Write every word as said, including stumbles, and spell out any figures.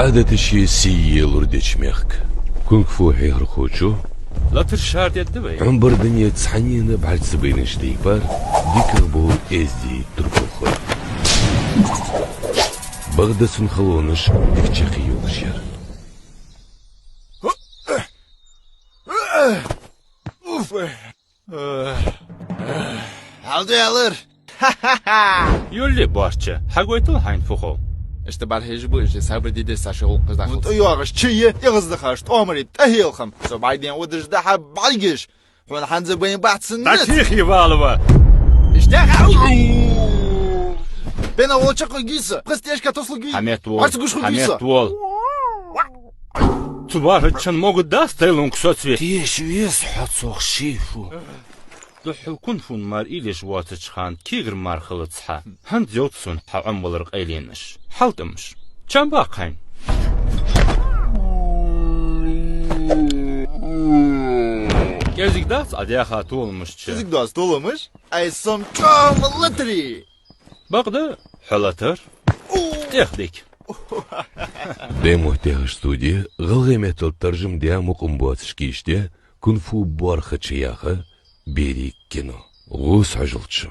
Ӏадаташи сий елур деча мехка кунг-фу хьехархочо латар шаьра дедда вай. Ӏомабар дунен цхьаннена бӀарга ца байнача тайпара дикагӀа бола эздий турпалхой. Бакъда цун халонаш дика чакхйолаш яр. Уф. Хьалдаьлар! Юлле, борча, хьагойтал хьайна фу хов. Иштта бӀарахьежа ба уж, сабар де деза са ши гӀулакхаш дахалца. ТӀайоагӀаш чу е, эгӀаздахаш тӀомари тӀахьелхам. Со бӀаргадайна удаш да хьа бӀаргаш. Хьона хӀанз а байна бац цун низ. ДӀатехе валава! Иштта ха-, Бена волча кхы гиса. Пхи стежка тослу гиса. Хьамет вол. Арца гуш ху гиса. Хьамет вол. Цу бархӀаччан могу дац тайлунг соцве. Теш вес хьо цох ший фу. Духхьал кунг-фун мара уйла еш воацача хана кегар мара хилац хьа. ХӀанз йовз сона хьа Ӏомавалара къайленаш. ХьалтӀамаш. Чам баккха хьайна. КӀезига дац Ӏа даьха толамаш чу? КӀезига дац толамаш? Ай, сом чӀоагӀа латари! Бакъда, хьо латар. У! ТӀехдика. Бемуттехаш студе гӀалгӀай меттала таржам даь мукъам боацаш кийчдаь «Кунг-фу боархача» яха берригаш кино. ГӀус хьажал шо.